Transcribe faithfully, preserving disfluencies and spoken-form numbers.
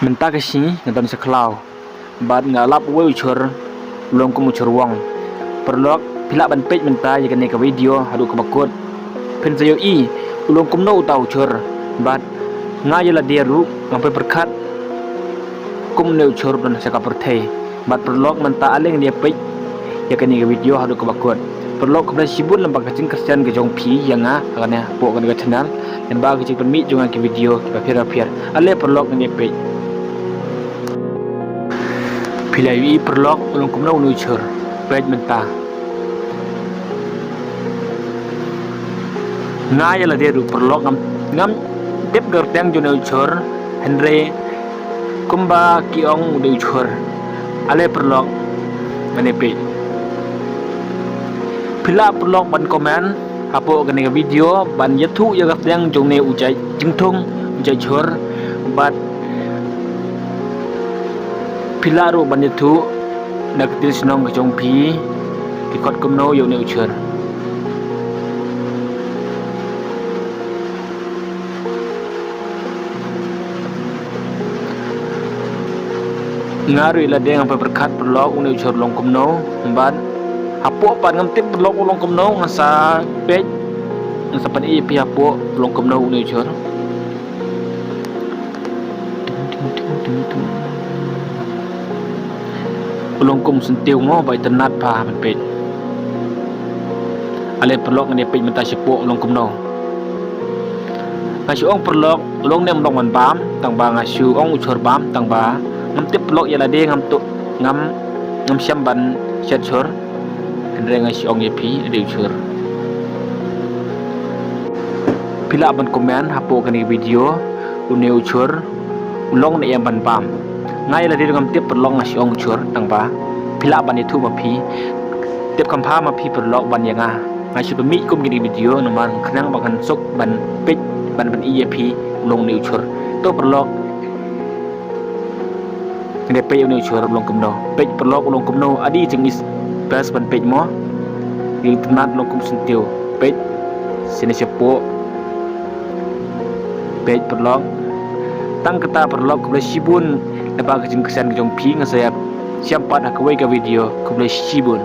Mynta ka sngi nga don sha khlaw bad nga lap uwei u chur u long kum u chur wang. Paralok, phi lah ban peit mynta ïa kane ka video haduh kaba kut. Phin sa ïohi u long kumno uta u chur bad nga ïa lade ruh ngam pyrkhat kumno u chur don sha ka pyrthei. Bad paralok, mynta ale ngin ïa peit ïa kane ka video haduh kaba kut. Paralok, khublei shibun lyngba ka jingkyrshan ka jong phi ïa nga ha kane hapoh kane ka channel lyngba ka jingpynmih jong nga ki video kiba pher bapher. Ale paralok, ngin ïa peit. Phi la ïohi paralok, u long kumno une u chur? Peit mynta. Nga ïa lade ruh paralok ngam, ngam tip kyrteng jong une u chur, hynrei kumba ki ong une u chur. Ale paralok, ngan ïa peit. Phi lah paralok ban comment hapoh kane ka video ban ïathuh ïa ka kyrteng jong une u jait jingthung, u jait chur, bad phi lah ruh ban ïathuh na ka ktien shnong ka jong phi, ki khot kumno ïa une u chur. Nga ruh ïa lade ngam pyrkhat paralok une u chur long kumno, bad hapoh pat ngam tip paralok u long kumno, ngan sa peit, ngan sa pyni ïa phi hapoh u long kumno une u chur. U long kum syntiew mo, ba itynnad pha ban peit. Ale paralok, ngan ïa peit mynta shapoh u long kumno. Nga shu ong paralok, u long ne em long ban bam, tang ba nga shu ong u chur bam, tang ba ngam tip paralok ïa lade, ngam tuh, ngam, ngam shem ban shet chur. Hynrei nga shu ong ïa phi, lade u chur. Phi lah ban comment hapoh kane ka video, une u chur u long ne em ban bam. Nga ïa lade ruh ngam tip paralok, nga shu ong u chur, tang ba phi lah ban ïathuh ma phi. Tip kham pha ma phi paralok ban ïa nga. Nga shu pynmih kum kine ki video namar nga khnang ba ngan suk ban peit, ban pyni ïa phi u long une u chur. To paralok, ngin ïa peit une u chur u long kumno. Peit paralok, u long kumno, adi jingis best ban peit mo. Ïa itynnad, u long kum syntiew. Peit shane shapoh. Peit paralok. Tang kata paralok, khublei shibun lyngba ka jingkyrshan ka jong phi. Ngan sa ïashem pat ha kawei ka video. Khublei shibun.